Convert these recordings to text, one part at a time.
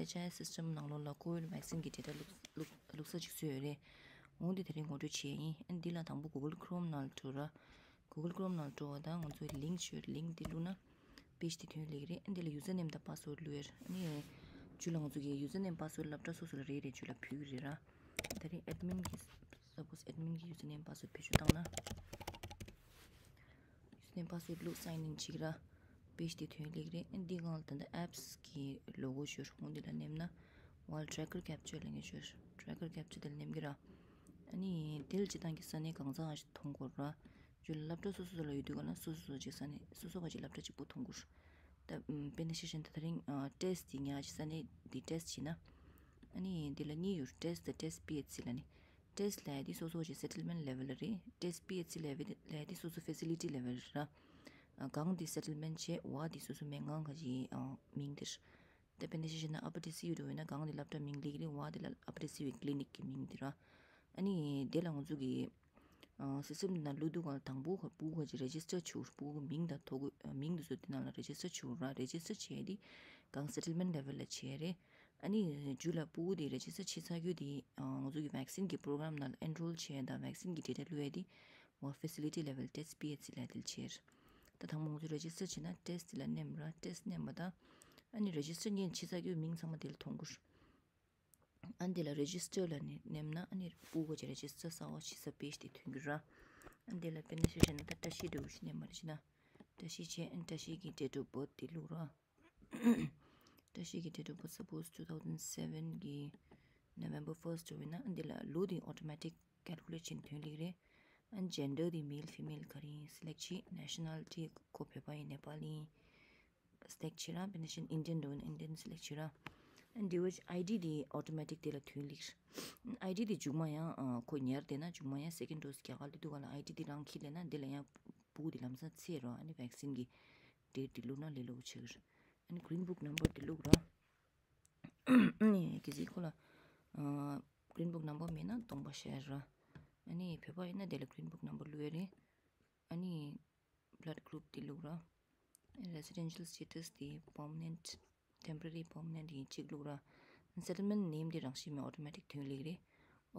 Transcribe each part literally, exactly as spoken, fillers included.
ཨེཆ་ཨའི་སི་སི་ཊེམ་ནང་ལོགས་ལ་ཀོ་ཝིཌ་བེག་སིན་གྱི་ཌེ་ཊ་བླུགས་བླུགས་བླུགས་ས་ཅིག་བཟོས་ཡོད་རེད། འོ་འདི་དེ་རིང་ངོ་སྤྲོད་བྱས་ཡིན། ཨ་འདི་ལ་དང་པོ་གུ་གལ་ཁི་རོམ་ནང་ལ་འགྲོ་ར། གུ་གལ་ཁི་རོམ་ནང་འགྲོ་བ་དང་ང་ཚོའི་ལིང་ཀི་ཡོད་རེད། ལིང་ཀི་དེ་བླུགས་ན་པེ་ཇི་དེ་ཐོན་སླེབས་ཀྱི་རེད། ཨ་འདི་ལ་ཡུ་ཛར་ནེམ་དང་པ་སི་ཝརཌ་བླུགས་ཡོད་རེད། ཨ་ནི་རྒྱུད་ལ་ང་ཚོ་གི་ཡུ་ཛར་ནེམ་པ་སི་ཝརཌ་སློབ་གྲྭ་སོ་སོ་ལ་རེ་རེ་རྒྱུད་ལ་ཕུལ་གྱི་རེད་ར། ད་རེས་ཨེཌ་མིན་གྱི་སཔོ་སི་ཨེཌ་མིན་གྱི་ཡུ་ཛར་ནེམ་པ་སི་ཝརཌ་བེད་སྤྱོད་བཏང་ན། ཡུ་ཛར་ནེམ་པ་སི་ཝརཌ་བླུགས་སའིན་ཨིན་བྱེད་ཀྱི་ར། པེ་ཇི་དེ་ཐོན་སླེབས་ཀྱི་རེད། ཨ་འདི་སྒང་ལ་ད་ལྟ་ཨེབ་སི་གི་ལོ་གོ་ཤོར། འོ་འདི་ལ་མནན་ན་ཝལ་ཊི་རེ་ཀར་ཀེབ་ཅར་ལབ་མཁན་ཤོར། ཊི་རེ་ཀར་ཀེབ་ཅར་དེ་ལ་མནན་གྱི་ར། ཨ་ནི་དེ་ལ་སྤྱིར་བཏང་གི་ས་གནས་གང་ཚང་ཞིག་མཐོང་དགོས་ར། རྒྱུད་ལ་སློབ་གྲྭ་སོ་སོ་ལ་ཡོད་དུས་ག་ན་སོ་སོ་སོ་ཅིག་ས་གནས་སོ་སོ་ག་ཅིག་སློབ་གྲྭ་གཅིག་པོ་མཐོང་དགོས། ད་ཨམ་དཔེར་ན་ཆ་བཞག་ན་ད་དེ་རིང་ཨ་ཊེ་སི་ཊི་དེ་ཉག་ཅིག་ས་གནས་དེ་ཊེ་སི་ཊི་བྱས་ན། ཨ་ནི་དེ་ལ་གཉིས་ཡོད། ཊེ་སི་ཊི་དང་ཊེ་སི་ཊི་པི་ཨེཆ་སི་ལབ་ནི། ཊེ་སི་ཊི་ལབ་ཡ་དེ་སོ་སོ་ག་ཅིག་སེ་ཊལ་མེན་ཊི་ལེ་ཝལ་ལ་རེད། ཊེ་སི་ཊི་པི་ཨེཆ་སི་ལབ་ཡ་དེ་ལབ་ཡ་དེ་སོ་སོ་ཕེ་སི་ལི་ཊི་ལེ་ཝལ་ར། ཨ་གང་དེ་སེ་ཊལ་མེན་ཊི་བྱས། ཝ་དེ་སོ་སོ་སྨན་ཁང་ག་ཅིག་ཨ་མིང་དེ་རེད། ད་དཔེར་ན་ཆ་བཞག་ན་ཨ་པར་ཊི་སི་ཝི་འགྲོ་བས་ན་གང་དེ་སློབ་གྲྭ་མིང་སླེབས་ཀྱི་རེད། ཝ་དེ་ལ་ཨ་པར་ཊི་སི་ཝི་ཀི་ལི་ནིག་གི་མིང་དེ་ར། ཨ་ནི་དེ་ལ་ང་ཚོ་གི་ཨ་སི་སི་ཊེམ་ནང་བླུགས་དུས་ག་ལ་དང་པོ་ཁོ་ཕྲུ་གུ་ག་ཅིག་རེ་ཇི་སི་ཊར་བྱེད་དགོས། ཕྲུ་གུ་མིང་དང་ཐོ་འགོད་ཨ་མིང་དེ་ཚོ་དེ་ནང་ལ་རེ་ཇི་སི་ཊར་བྱེད་དགོས་ར། རེ་ཇི་སི་ཊར་བྱས་དེ་གང་སེ་ཊལ་མེན་ཊི་ལེ་ཝལ་ལ་བྱས་རེད། ཨ་ནི་རྒྱུད་ལ་ཕྲུ་གུ་དེ་རེ་ཇི་སི་ཊར་བྱེད་ཚར་རྒྱུ་དེ་ཨ་ང་ཚོ་གི་བེག་སིན་གྱི་པོ་རོ་གྷ་རམ་ནང་ལ་ཨེན་རོལ་བྱས་དང་བེག་སིན་གྱི་ཌེ་ཊ་བླུགས་ཡ་དེ་ཝ་ཕེ་སི་ལི་ཊི་ལེ་ཝལ་ཊེ་སི་ཊི་པི་ཨེཆ་སི་ལབ་དེ་ལ་བྱས་རེད། ད་དང་པོ་ང་ཚོ་རེ་ཇི་སི་ཊར་བྱེད་ན་ཊེ་སི་ཊི་དེ་ལ་མནན་ར། ཊེ་སི་ཊི་མནན་པ་དང་ཨ་ནི་རེ་ཇི་སི་ཊར་ངས་བྱེད་ཚར་རྒྱུ་མིང་ཚང་མ་དེ་ལ་མཐོང་གི་རེད། ཨ་འདི་ལ་རེ་ཇི་སི་ཊར་ལབ་ནས་མནན་ན་ཨ་ནི་ཕྲུ་གུ་ག་ཅིག་རེ་ཇི་སི་ཊར་གསར་པ་བྱེད་ས་པེ་ཇི་དེ་ཐོན་གྱི་ར། ཨ་འདི་ལ་དཔེར་ན་ཆ་བཞག་ན་ད་བཀྲ་ཤིས་འདྲ་བོ་ཞིག་མནན་པ་རེད་བྱས་ན། བཀྲ་ཤིས་བྱས། ཨ་བཀྲ་ཤིས་ཀྱི་date of birth དེ་བླུགས་ར། བཀྲ་ཤིས་ཀྱི་date of birth suppose two thousand seven གི་November first འདྲ་བོ་ཡིན་ན་ཨ་འདི་ལ་ལོ་དེ་automatic calculate བྱས་ནས་ཐོན་སླེབས་རེད། ཨ་gender དེ་male female ག་རེ་ཡིན་select བྱས། nationality ཁོ་བོད་པ་ཡིན་ནེ་པ་ལི་ཡིན། select བྱེད་ར། དཔེར་ན་ཆ་བཞག་ན་Indian འདྲ་བོ་ཡིན་ན་Indian select བྱེད་ར། ཨ་འདི་བ་ཨའི་ཌི་དེ་automatic དེ་ལ་ཐོན་སླེབས། ཨའི་ཌི་དེ་མཇུག་མ་ཡང་ཨ་ཁོ་ཉར་བསྡད་ན་མཇུག་མ་ཡང་second dose རྒྱག་ག་སླེབས་དུས་ག་ལ་ཨའི་ཌི་དེ་རང་འཁྱེར་སླེབས་ན་འདི་ལ་ཡང་ཕྲུ་གུ་དེ་ལམ་སང་ཚེ་རོ། ཨ་ནི་vaccine གི་date དེ་བླུགས་ན་ལས་སླ་པོ་ཆགས་ཀྱི་རེད། ཨ་ནི་green book number དེ་བླུགས་ར། ཨ་ནི་གལ་སྲིད་ཁོ་ལ་ཨ་green book number མེད་ན་སྟོང་པ་བཞག་ར། ཨ་ནི་བོད་པ་ཡིན་ན་དེ་ལ་green book number བླུགས་ཡ་རེད། ཨ་ནི་blood group དེ་བླུགས་ར། residential status དེ་permanent temporary permanent ཡིན་གཅིག་བླུགས་ར། settlement name དེ་རང་བཞིན་མེད་automatic ཐོན་སླེབས་རེད།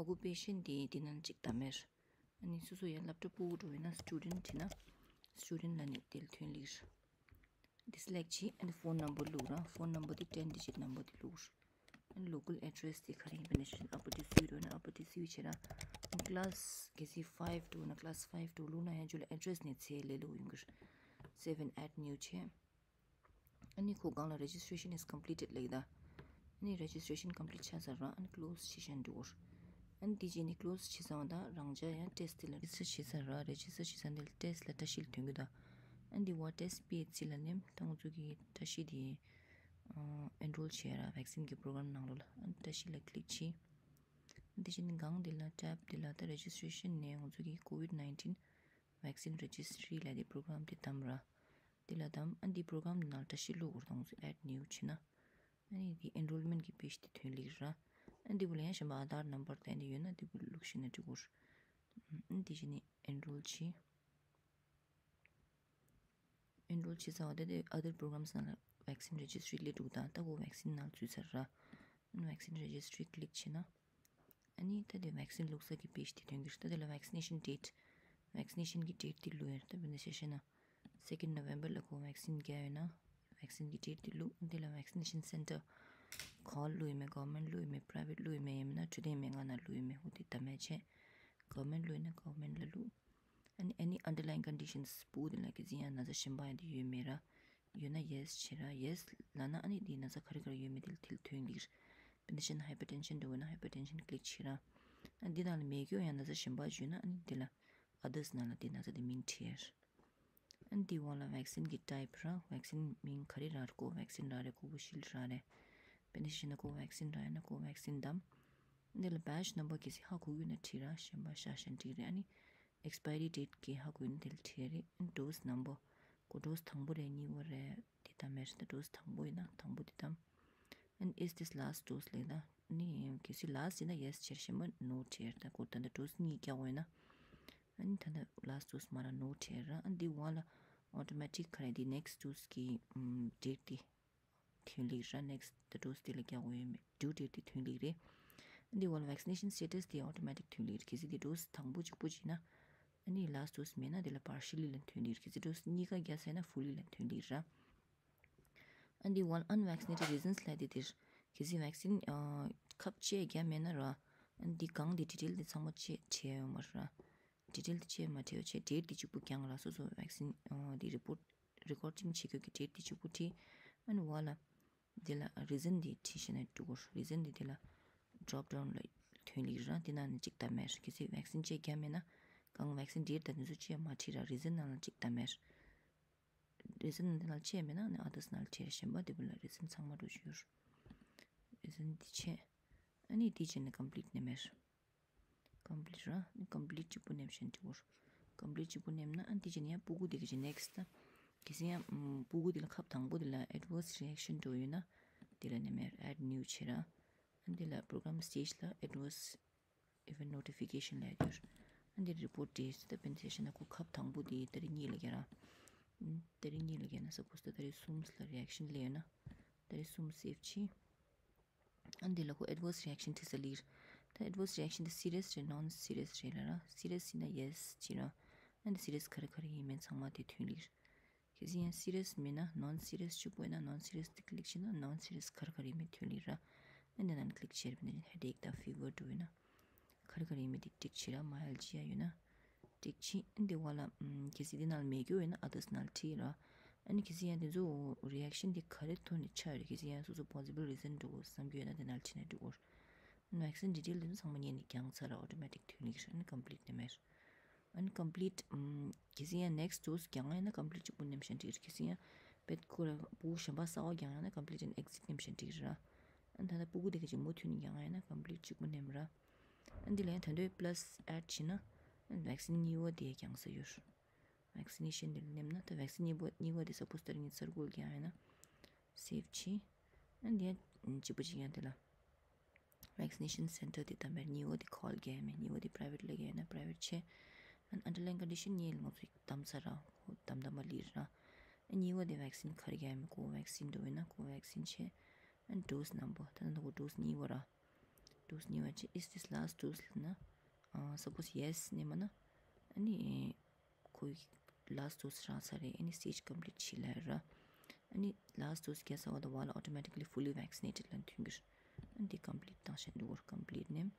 occupation དེ་དེ་ནང་གཅིག་གཏམ་མེར། ཨ་ནི་སོ་སོ་ཡང་སློབ་གྲྭ་ཕྲུ་གུ་འགྲོ་ཡིན་ན་student བྲིས་ན་student ལབ་ནས་དེ་ལ་ཐོན་སླེབས་ར། དེ་select བྱས། ཨ་ནི་phone number བླུགས་ར། phone number དེ་ten digit number དེ་བླུགས་ར། ཨ་ནི་local address དེ་ག་རེ་ཡིན་པ་ནས་ཤོད་ན་upper district འགྲོ་ན་upper district བྱེད་ར། ཨ་ནི་class གལ་སྲིད་five འགྲོ་ན་class five འགྲོ་བླུགས་ན་ཡང་རྒྱུད་ལ་address ནས་ཚེ་ལས་སླ་པོ་ཡོང་གི་རེད། save and add new བྱས། ཨ་ནི་ཁོ་སྒང་ལ་registration is completed ལབ་ཀྱི་ད། ཨ་ནི་registration complete ཆགས་ཚར་ར། ཨ་ནི་close བྱེད་བཞིན་འགྲོ་གི་རེད། ཨ་ནི་དེ་རྗེས་ནི་close བྱས་ཚར་བ་དང་རང་འཇགས་ཡང་test དེ་ལ་register བྱས་ཚར་ར། register བྱས་ཚར་འདི་ལ་test ལ་བཀྲ་ཤིས་ལ་ཐོན་གྱི་ད། ཨ་ནི་འདི་བ་test པི་ཨེཆ་སི་ལ་མནན། ད་ང་ཚོ་གི་བཀྲ་ཤིས་དེ་enroll བྱས་ར་vaccine གི་program ནང་ལོགས་ལ། ཨ་ནི་བཀྲ་ཤིས་ལ་click བྱས། ཨ་ནི་དེ་བཞིན་ནི་སྒང་འདི་ལ་tab འདི་ལ་ད་registration ནས་ང་ཚོ་གི་COVID nineteen vaccine registry ལབ་དེ་program དེ་བདམས་ར། དེ་ལ་བདམས། ཨ་ནི་འདི་program ནང་བཀྲ་ཤིས་བླུགས་དགོས་རེད། ད་ང་ཚོ་add new བྱས་ན། ཨ་ནི་འདི་enrollment གི་page དེ་ཐོན་སླེབས་ར། ཨ་ནི་འདི་བུ་ལ་ཡང་གཞན་པ་Aadhaar number དང་འདི་ཡོད་ན་འདི་བུ་བླུགས་ཤེས་ན་འགྲིག་གི་རེད། ཨ་ནི་དེ་བཞིན་ནི་enroll བྱས། enroll བྱས་ཚར་བ་དེ་དེ་other programs ནང་ལ་vaccine registry སླེབས་འདུག་ད་ལྟ་ཁོ་vaccine ནང་ཚུད་ཚར་ར། vaccine registry click བྱས་ན། ཨ་ནི་ད་དེ་vaccine བླུགས་ས་གི་page དེ་ཐོན་གྱི་རེད། ད་དེ་ལ་vaccination date vaccination གི་date དེ་བླུགས་ཡོད་རེད། ད་དཔེར་ན་ཆ་བཞག་ན་second November ལ་ཁོ་vaccine བརྒྱབ་ཡོད་ན་vaccine གི་date དེ་བླུགས། དེ་ལ་vaccination center ག་པར་བླུགས་ཡོད་མེད། government བླུགས་ཡོད་མེད། private བླུགས་ཡོད་མེད། ཡིན་ན་འཕྲོད་བསྟེན་སྨན་ཁང་ནང་བླུགས་ཡོད་མེད། འོ་དེ་གཏམ་མེར་བྱས། government བླུགས་ཡོད་ན་government ལ་བླུགས། ཨ་ནི་any underlying conditions ཕྲུ་གུ་དེ་ལ་གལ་སྲིད་ཡང་ན་ཚ་གཞན་པ་ཡང་དེ་ཡོད་མེད་ར། ཡོད་ན་yes བྱེད་ར། yes ལབ་ན་ཨ་ནི་དེའི་ན་ཚ་ག་རེ་ག་རེ་ཡོད་མེད་དེ་ལ་དེ་ལ་ཐོན་གྱི་རེད། དཔེར་ན་ཆ་བཞག་ན་hypertension འདྲ་བོ་ཡོད་ན་hypertension click བྱེད་ར། ཨ་འདི་ནང་ལ་མེད་རྒྱུ་ཡང་ན་ཚ་གཞན་པ་ཡོད་ན་ཨ་ནི་དེ་ལ་others ནང་ལ་དེ་ན་ཚ་དེ་མིང་བྲིས་ཡ་རེད། ཨ་ནི་དེའི་འོག་ལ་vaccine གི་type ར། vaccine མིང་ག་རེ་རག་རེད། Covishield རག་རེད། Covishield རག་རེད། དཔེར་ན་ཆ་བཞག་ན་Covaxin རག་ཡོད་ན་Covaxin བདམས། འདི་ལ་batch number གལ་སྲིད་ཧ་གོ་གི་ཡོད་ན་བྲིས་ར། གཞན་པ་བཞག་བཞག་འགྲིག་རེད། ཨ་ནི་expiry date གི་ཧ་གོ་ཡོད་ན་དེ་ལ་བྲིས་རེད། ཨ་ནི་dose number ཁོ་dose དང་པོ་རེད་གཉིས་པ་རེད་དེ་གཏམ་མེར། ད་dose དང་པོ་ཡིན་ན་དང་པོ་དེ་གཏམ། ཨ་ནི་is this last dose ལབ་ན་ཨ་ནི་གལ་སྲིད་last ཡིན་ན་yes བྱེད། གཞན་པ་no བྱེད། ད་ཁོ་ད་ལྟ་dose གཉིས་བརྒྱབ་ཡོད་ན་ཨ་ནི་ད་ལྟ་last dose མ་ར་no བྱེད་ར། ཨ་ནི་འདི་འོག་ལ་automatic ག་རེ་དེ་next dose གི་ཨམ་date དེ། ཐོན་ལེགས་ར། next the dose དེ་ལ་རྒྱག་དགོས་ཡོད་མེད། due date དེ་ཐོན་ལེགས་རེད། འདི་འོག་ལ་vaccination status དེ་automatic ཐོན་ལེགས་རེད། གལ་སྲིད་དེ་dose དང་པོ་གཅིག་པོ་བྱས་ན། ཨ་ནི་last dose མེད་ན་དེ་ལ་partially ལ་ཐོན་ལེགས་རེད། གལ་སྲིད་dose གཉིས་ཀ་བརྒྱབ་ཚར་ན་fully ལ་ཐོན་ལེགས་རེད། ཨ་འདི་འོག་unvaccinated reasons ལབ་དེ་དེར་གལ་སྲིད་vaccine ཁབ་གཅིག་བརྒྱབ་མེད་ན་ར། ཨ་འདི་གང་དེ་detail དེ་ཚང་མ་བཅས་བྲིས་ཡོད་མ་རེད་ར། detail དེ་བཅས་མ་བྲིས་པ་བྱས་date དེ་གཅིག་པུ་རྐྱང་ར། སོ་སོ་vaccine དེ་report recording བྱེད་དགོས་ཀྱི་date དེ་གཅིག་པུ་བྲིས། ཨ་ནི་འོག་ལ་དེ་ལ་reason དེ་བྲིས་ཤེས་ན་འགྲིག་གོ། reason དེ་དེ་ལ་drop down ལ་ཐོན་ལེགས་ར། དེ་ནང་ནས་གཅིག་བཏང་མེད། གལ་སྲིད་vaccine གཅིག་བརྒྱབ་མེད་ན་གང་vaccine date དང་དེ་ཚོ་གཅིག་མ་བྲིས་ར། reason ནང་ལ་གཅིག་བཏང་མེད། reason དེ་ནང་བཅས་མེད་ན་ནི་others ནང་བཅས་གཞན་པ་དེ་བུ་ལ་reason ཚང་མ་འགྲོ་ཞུ། reason དེ་བཅས། ཨ་ནི་དེ་བཅས་ནི་complete ནི་མེད། complete ར། ནི་complete གཅིག་པུ་ནེམ་ཤན་དེ་བུ། complete གཅིག་པུ་ནེམ་ན་ཨ་དེ་བཅས་ནི་ཡང་སྤུ་གུ་དེ་གི་next ད། གལ་སྲིད་ཡང་སྤུ་གུ་དེ་ལ་ཁབ་དང་པོ་དེ་ལ་adverse reaction འགྲོ་ཡོད་ན། དེ་ལ་ནི་མེད། add new བྱེད་ར། ཨ་དེ་ལ་program stage ལ་adverse event notification ལ་ཡོད། ཨ་འདི་report དེ་ད་བེན་སེ་ཤན་ན་ཁོ་ཁབ་དང་པོ་དེ་ཏ་རིག་གཉིས་ལ་རྒྱག་ར། ཨ་ཏ་རིག་གཉིས་ལ་རྒྱག་ན་suppose ད་ཏ་རིག་གསུམ་ལ་reaction སླེབས་ན། ཏ་རིག་གསུམ་save བྱས། ཨ་འདི་ལ་ཁོ་adverse reaction འཕྲད་ས་ལེར། ད་adverse reaction དེ་serious རེད་non serious རེད་ལབ་ར། serious ཡིན་ན་yes བྱེད་ར། ཨ་འདི་serious ག་རེ་ག་རེ་ཡིན་མིན་ཚང་མ་དེ་ཐོན་ལེར། གལ་སྲིད་ཡང་serious མིན་ན་non serious གཅིག་པོ་ཡིན་ན་non serious དེ་click བྱས་ན་non serious ག་རེ་ག་རེ་ཡིན་མིན་ཐོན་ལེར་ར། ཨ་འདི་ནང་click བྱས་ར། ཨ་འདི་headache དང་fever འགྲོ་ཡོད་ན། ག་རེ་ག་རེ་ཡིན་མིན་དེ་ཊིག་བྱེད་ར། myalgia ཡོད་ན་ཊིག་བྱེད། ཨ་འདི་འོག་ལ་ཨམ་གལ་སྲིད་འདི་ནང་མེད་རྒྱུ་ཡོད་ན་others ནང་བྲིས་ར། ཨ་ནི་གལ་སྲིད་ཡང་དེ་ཚོ་reaction དེ་ག་རེ་ཐོག་ནས་ཆགས་ཡོད་རེད། གལ་སྲིད་ཡང་སོ་སོ་possible reason འགྲོ་དགོས་བསམ་རྒྱུ་ཡོད་ན་དེ་ནང་བྲིས་ན་འགྲིག་གོ། vaccine detail དེ་ཚོ་ཚང་མ་ཉན་ནས་རྒྱག་ཚར་ར། automatic ཐོན་ལེ་ཤ། ཨ་ནི་complete ནས་མེད། ཨ་ནི་complete ཨམ་གལ་སྲིད་ཡང་next dose རྒྱག་ཡ་ཡིན་ན་complete གཅིག་པུ་ནེམ་ཤན་འགྲིག་རེད། གལ་སྲིད་ཡང་བེད་ཁོ་ར་བུ་གཞན་པ་གསར་པ་རྒྱག་ཡ་ན་complete and exit ནེམ་ཤན་འགྲིག་རེད་ར། ཨ་ནི་ད་ལྟ་སྤུ་གུ་དེ་ག་ཅིག་མུ་མཐུད་ནས་རྒྱག་ཡ་ཡིན་ན་complete གཅིག་པུ་ནེམ་ར། ཨ་འདི་ལ་ཡང་ད་འདོད་plus add བྱས་ན་vaccine གཉིས་པ་དེ་རྒྱག་ས་ཡོད། vaccination དེ་ལ་ནེམ་ན་ད་vaccine གཉིས་པ་གཉིས་པ་དེ་suppose ད་རིང་གི་ཚར་གུ་ལ་རྒྱག་ཡ་ཡིན་ན་save བྱས། ཨ་འདི་ཡང་གཅིག་པུ་གཅིག་ཡང་དེ་ལ། vaccination center དེ་དམ་པའི་གཉིས་པ་དེ་call རྒྱག་ཡ་མེད། གཉིས་པ་དེ་private ལ་རྒྱག་ཡ་ན་private བྱས། and underlying condition གཉིས་ལ་ང་ཚོ་དམ་ཚར་ར། དམ་དམ་པ་ལིར་ར། གཉིས་པ་དེ་vaccine ག་རེ་རྒྱག་ཡ་མེད། Covaxin འགྲོ་ཡོད་ན་Covaxin བྱས། and dose number ད་ནི་ཁོ་dose གཉིས་པ་ར། dose གཉིས་པ་བྱས། is this last dose ལབ་ན། suppose yes ནས་མ་ན། ཨ་ནི། ཁོའི་last dose རག་ཚར་རེད། ཨ་ནི་stage complete བྱེད་ལབ་ར། ཨ་ནི་last dose བརྒྱབ་ཚར་བ་དང་བ་ལ་automatically fully vaccinated ལབ་ཐོན་གྱི་རེད། ཨ་ནི་དེ་complete བཏང་ཤག་འདུག་གོ། complete ནེམ།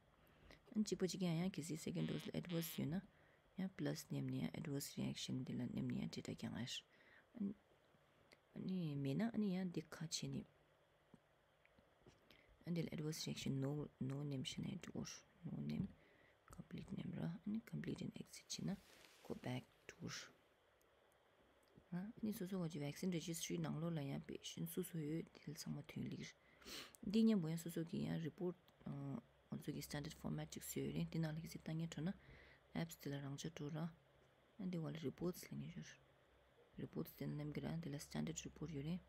ཨ་ནི་གཅིག་པ་གཅིག་ཡང་ཡང་གལ་སྲིད་second dose ལ་adverse ཡོད་ན་ཡང་plus ནེམ་ནས་ཡང་adverse reaction དེ་ལ་ནེམ་ནས་ཡང་data རྒྱག་ཡ་རེད། ཨ་ནི་མེད་ན་ཨ་ནི་ཡང་འདི་ཁ་ཕྱེ་ནས། ཨ་འདི་ལ་adverse reaction no no ནེམ་བྱས་ན་འགྲིག་གོ། no ནེམ། complete ནེམ་ར། ཨ་ནི་complete and exit བྱས་ན་go back to ར། ཨ་ནི་སོ་སོ་བ་ཅིག་vaccine registry ནང་ལོགས་ལ་ཡང་patient སུ་སུ་ཡོད་དེ་ལ་ཚང་མ་ཐོན་ལེ་རེད། འདི་མཉམ་པོ་ཡང་སོ་སོ་གི་ཡང་report ང་ཚོ་གི་standard format ཅིག་བཟོས་ཡོད་རེད། འདི་ནང་ལ་གལ་སྲིད་ལྟ་ཉན་འགྲོ་ན་apps དེ་ལ་རང་འཇགས་འགྲོ་ར། ཨ་འདི་བ་ལ་reports ལབ་ནས་ཡོད། reports དེ་ནེམ་གི་ར། འདི་ལ་standard report ཡོད་རེད།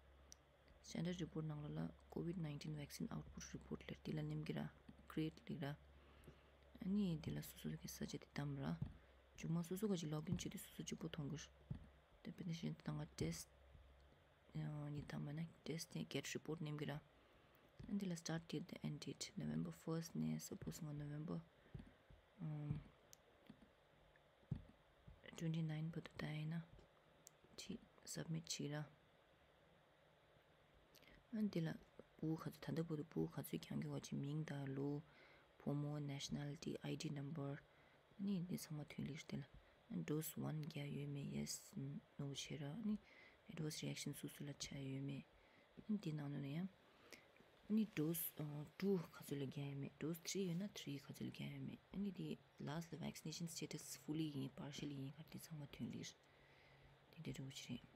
standard report ནང་ལོགས་ལ་COVID nineteen vaccine output report ལབ་འདི་ལ་ནེམ་གི་ར། create ལབ་ར། ཨ་ནི་འདི་ལ་སོ་སོ་གི་ས་ཆ་དེ་བདམས་ར། མཇུག་མ་སོ་སོ་ག་ཅིག་login བྱེད་དུས་སོ་སོ་གཅིག་པོ་མཐོང་གི་རེད། དེ་དཔེར་ན་གཞན་དང་ག་test ནི་དམ་པ་ན་test དེ་get report ནེམ་གི་ར། ཨ་འདི་ལ་start date དང་end date November first ནས་suppose ང་November twenty nine བར་དུ་ད་ཡིན་ན་ཅི་submit བྱེད་ར། ཨ་འདི་ལ་བུ་ག་ཚོད་ད་ལྟ་བར་དུ་བུ་ག་ཚོད་རྒྱག་གི་ཡོད་པ་ཅིག་མིང་དང་ལོ། ཕོ་མོ། nationality། ID number ཨ་ནི་འདི་ཚང་མ་ཐོན་ལེ་རེད། དེ་ལ་ཨ་dose one རྒྱག་ཡོད་མེད་yes no བྱེད་ར། ཨ་ནི་adverse reaction སུ་སུ་ལ་ཆགས་ཡོད་མེད། ཨ་ནི་འདི་ནང་ནས་ཡང་ཨ་ནི་dose two ག་ཚོད་ལ་རྒྱག་ཡོད་མེད། dose three ཡོད་ན་three ག་ཚོད་ལ་རྒྱག་ཡོད་མེད། ཨ་ནི་འདི་last ལ་vaccination status fully ཡིན་partially ཡིན་ག་འདི་ཚང་མ་ཐོན་ལེ་རེད། དེ་འདྲ་འདྲ་བོ་ཅིག་རེད།